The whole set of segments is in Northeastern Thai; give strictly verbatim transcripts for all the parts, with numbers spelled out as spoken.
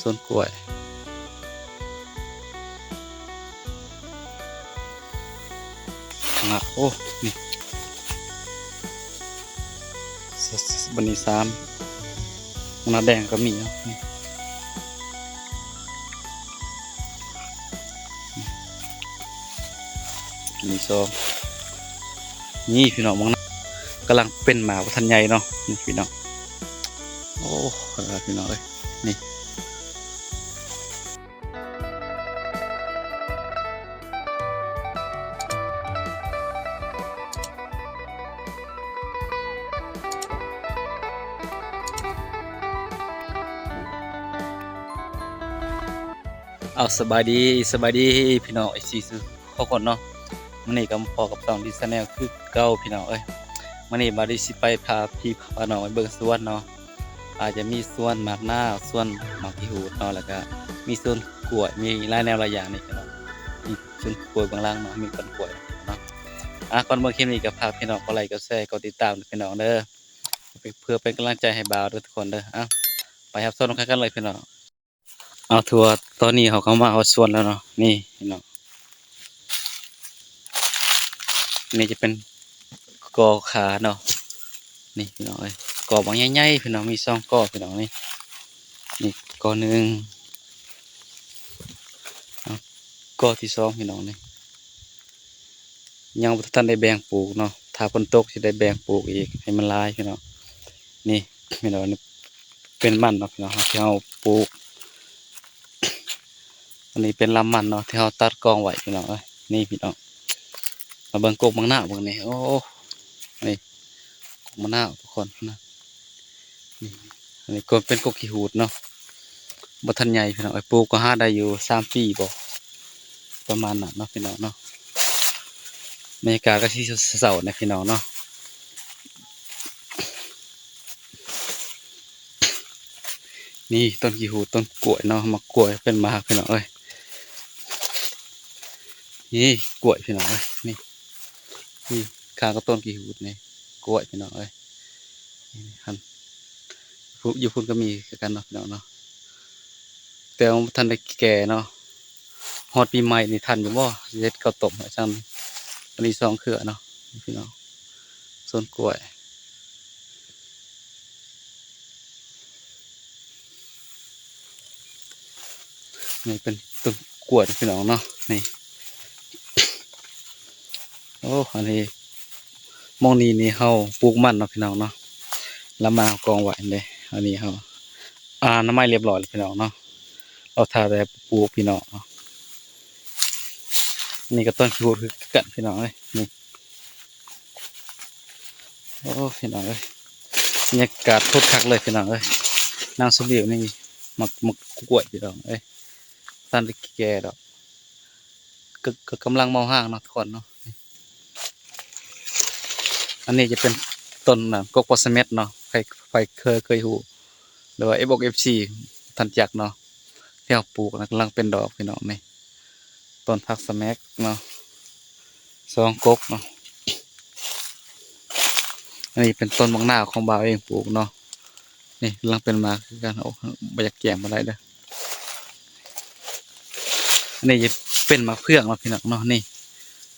ต้นกล้วย หนัก โอ้ นี่ ส- ส- บันนี้สาม หน้าแดงก็มีเนาะ นี่ นี่สอง นี่พี่น้อง มองนะ กำลังเป็นหมากบ่ทันใหญ่เนาะ นี่พี่น้อง โอ้ พี่น้องเอ้ย นี่ เอา สบายดี สบายดี พี่น้อง เอฟซี ทุกคนเนาะ มื้อนี้ก็มาพบกับช่อง ดี แชนแนล คือเก่า พี่น้องเอ้ย มื้อนี้บ่าวดีสิไปพาพี่พาน้องไปเบิ่งสวนเนาะ อาจจะมีสวนหมากนาว สวนหมากขี้หูดเนาะ แล้วก็มีสวนกล้วย มีหลายแนวหลายอย่างนี่พี่น้อง มีสวนกล้วยเบื้องหลังเนาะ มีต้นกล้วยเนาะ อ่ะ ก่อนเบิ่งคลิปนี้ก็ฝากพี่น้องกดไลค์ กดแชร์ กดติดตามพี่น้องเด้อ เพื่อเป็นกำลังใจให้บ่าวเด้อทุกคนเด้อ อ่ะ ไปรับชมกันเลยพี่น้อง เอา ถือว่าตอนนี้เขาก็มาฮอดสวนแล้วเนาะ นี่พี่น้อง นี่จะเป็นกอขาเนาะ นี่พี่น้องเอ้ย กอบักใหญ่ๆ พี่น้อง มีสองกอพี่น้อง นี่ นี่กอหนึ่ง เอา กอที่สองพี่น้อง นี่ ยังบ่ทันได้แบ่งปลูกเนาะ ถ้าฝนตกสิได้แบ่งปลูกอีกให้มันหลายพี่น้อง นี่พี่น้อง นี่เป็นมันเนาะพี่น้อง ที่เราปลูก อันนี้เป็นลำมันเนาะ ที่เราตัดกองไว้พี่น้องเอ้ย นี่พี่น้อง มาเบิ่งกกหมากนาวเบิ่งนี่ โอ้ นี่ กกหมากนาวทุกคนนะ นี่ อันนี้ก็เป็นกกขี้หูดเนาะ บ่ทันใหญ่พี่น้องเอ้ย ปลูกก็หาได้อยู่สามปีบ่ ประมาณนั้นเนาะพี่น้องเนาะ บรรยากาศก็สิเศร้าๆนะพี่น้องเนาะ นี่ต้นขี้หูด ต้นกล้วยเนาะ หมากกล้วยเป็นหมากพี่น้องเอ้ย นี่กล้วยพี่น้องเอ้ย นี่ นี่ข้างก็ต้นขี้หูดนี่ กล้วยพี่น้องเอ้ย นี่หั่น พุ- อยู่พุ้นก็มีคือกันเนาะพี่น้องเนาะ แต่ว่าบ่ทันได้แก่เนาะ ฮอดปีใหม่นี่ทันอยู่บ่ สิเฮ็ดข้าวต้มให้ซ้ำ อันนี้สองเครือเนาะ พี่น้อง สวนกล้วย นี่เป็นต้นกล้วยพี่น้องเนาะ นี่ โอ้ อันนี้ หม่องนี้นี่เฮาปลูกมันเนาะพี่น้องเนาะ แล้วมาเอากองไว้เด้ อันนี้เฮา อ่า อนามัยเรียบร้อยแล้วพี่น้องเนาะ เอาท่าแต่ปลูกพี่น้องเนาะ นี่ก็ต้นขี้หูดคือกันพี่น้องเอ้ย นี่ โอ้ พี่น้องเอ้ย บรรยากาศโคตรคักเลยพี่น้องเอ้ย นั่งชมวิวนี่ หมาก- หมากกล้วยพี่น้องเอ้ย ทันได้แก่ดอก ก็- ก็กำลังเมาฮอดเนาะทุกคนเนาะ อันนี้จะเป็นต้นน่ะ กกผักสะเม็ดเนาะ ใคร- ใครเคย- เคยฮู้ หรือว่า เอฟ อก เอฟ ซี ทันจักเนาะ ที่เราปลูกนะ กำลังเป็นดอกพี่น้องนี่ ต้นผักสะแม็กเนาะ สองกกเนาะ อันนี้เป็นต้นหมากนาวของบ่าวเองปลูกเนาะ นี่กำลังเป็นหมากคือกัน โอ้ บ่อยากแกล้งบ่ได้เด้อ อันนี้จะเป็นหมากเฟืองเนาะพี่น้องเนาะ นี่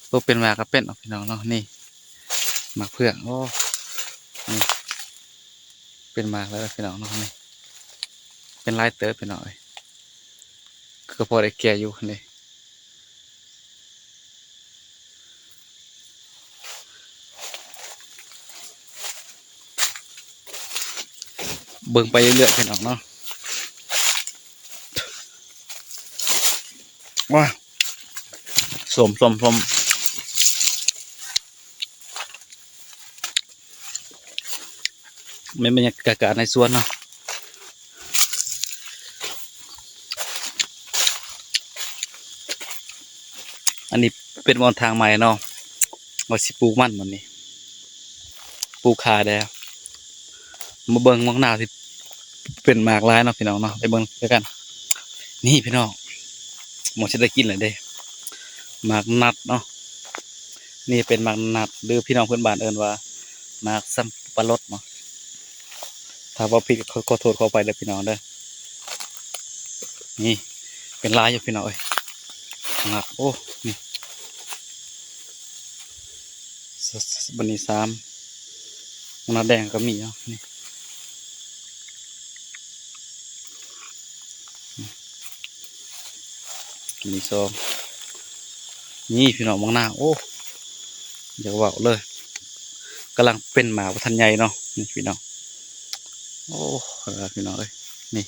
ตัวเป็นหมากก็เป็นเนาะพี่น้องเนาะ นี่ หมากเฟือง โอ้ นี่ เป็นหมากแล้วพี่น้องเนาะ นี่ เป็นหลายเติบพี่น้องเอ้ย ก็พอได้แก่อยู่นี่ เบิ่งไปเรื่อยๆพี่น้องเนาะ ว้า ส้มส้มส้ม เป็นบรรยากาศในสวนเนาะ อันนี้เป็นบ่อนทางใหม่เนาะ ว่าสิปลูกมันมันนี่ ปลูกขาแด้ มาเบิ่งหมากนาวที่เป็นหมากหลายเนาะพี่น้องเนาะ ไปเบิ่งด้วยกัน นี่พี่น้อง หมดจะได้กินเลยเด้ หมากนัดเนาะ นี่เป็นหมากนัด หรือพี่น้องพื้นบ้านเอิ้นว่า หมากสับปะรดเนาะ ถ้าว่าผิดก็ขอ- ขอโทษขออภัยเด้อพี่น้องเด้อ นี่ เป็นลายอยู่พี่น้องเอ้ย หนัก โอ้ นี่ ส- ส- บัดนี้สาม หน้าแดงก็มีเนาะ นี่ อันนี้สอง นี่พี่น้อง บักนาว โอ้ อย่าเว้าเลย กำลังเป็นหมากบ่ทันใหญ่เนาะ นี่พี่น้อง โอ้ พี่น้องเอ้ย นี่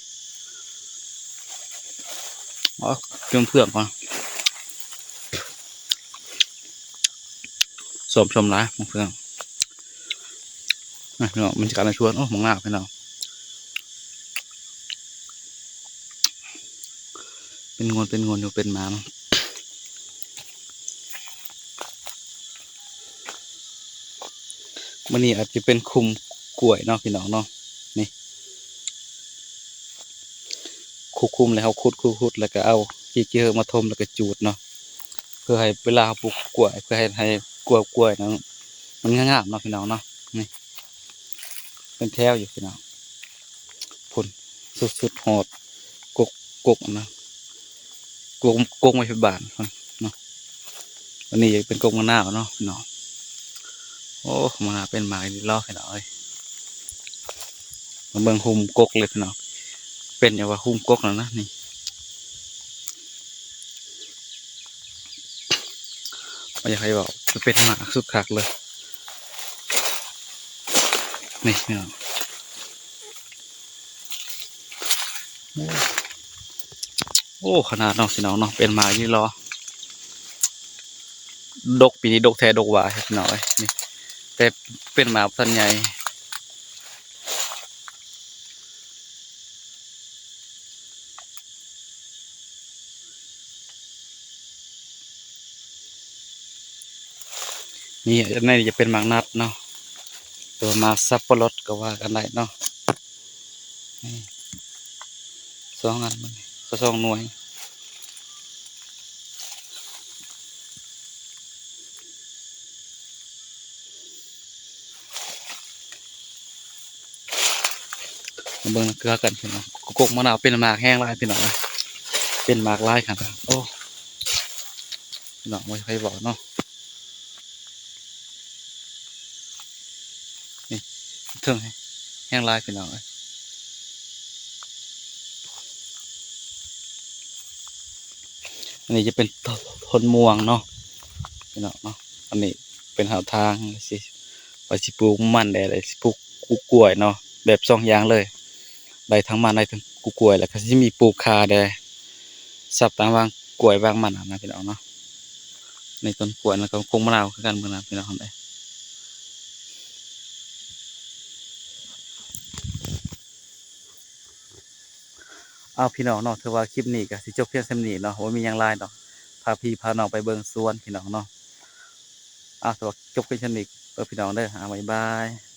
อ๋อ เตรียมเผือกก่อน สม สมหลาย เผือก นะพี่น้อง บรรยากาศในสวน โอ้ บักนาวพี่น้อง เป็นงวน เป็นงวนอยู่ เป็นหมากเนาะ มื้อนี้อาจจะเป็นคุมกล้วยเนาะพี่น้องเนาะ นี่ คุม คุมแล้วเฮาขุด ขุด ขุด แล้วก็เอาขี้ ขี้เหิกมาถม แล้วก็จูดเนาะ เพื่อให้เวลาเฮาปลูกกล้วย เพื่อให้ ให้กล้วย กล้วยนะ มันงามๆเนาะพี่น้องเนาะ นี่ เป็นแถวอยู่พี่น้อง พุ้น สุดๆฮอด กก กกนะ กก กกไม้ไผ่บ้านพุ้นเนาะ อันนี้เป็นกกมะนาวเนาะพี่น้อง โอ้ มะนาวเป็นหมากอีหลีลอพี่น้องเอ้ย มาเบิ่งฮุมกกเลยพี่น้อง เป็นหยังว่าฮุมกกแล้วนะ นี่ บ่อยากให้เว้า มันเป็นหมากสุดคักเลย นี่พี่น้อง โอ้ โอ้ ขนาดเนาะพี่น้องเนาะ เป็นหมากอีหลีลอ ดก ปีนี้ดกแท้ดกว่าพี่น้องเอ้ย นี่ แต่เป็นหมากบ่ทันใหญ่ นี่ อันนี้จะเป็นหมากนัดเนาะ หรือว่าหมากสับปะรดก็ว่ากันได้เนาะ นี่ สองอันมัน ก็สองหน่วย มาเบิ่งเกลือกันพี่น้อง กกมะนาวเป็นหมากแฮงหลายพี่น้องเอ้ย เป็นหมากหลายขนาด โอ้ พี่น้อง บ่อยากให้เว้าเนาะ นี่ เทิงแฮงหลายพี่น้องเอ้ย อันนี้จะเป็นต้นม่วงเนาะพี่น้องเนาะ อันนี้เป็นหนทางสิ ว่าสิปลูกมันแด่ แล้วสิปลูกกล้วยเนาะ แบบสองอย่างเลย ได้ทั้งมันได้ทั้งกล้วย แล้วก็สิมีปลูกข่าแด่ สับตางวางกล้วย วางมันนะพี่น้องเนาะ ในต้นกล้วยแล้วก็กกมะนาวคือกันมื้อนั้นพี่น้องเอ้ย เอาพี่น้องเนาะ ถือว่าคลิปนี้ก็สิจบเพียงส่ำนี้เนาะ บ่มีหยังหลายเนาะ พาพี่พาน้องไปเบิ่งสวนพี่น้องเนาะ เอา ถือว่าจบเพียงส่ำนี้เด้อพี่น้องเด้อ เอา บ๊ายบาย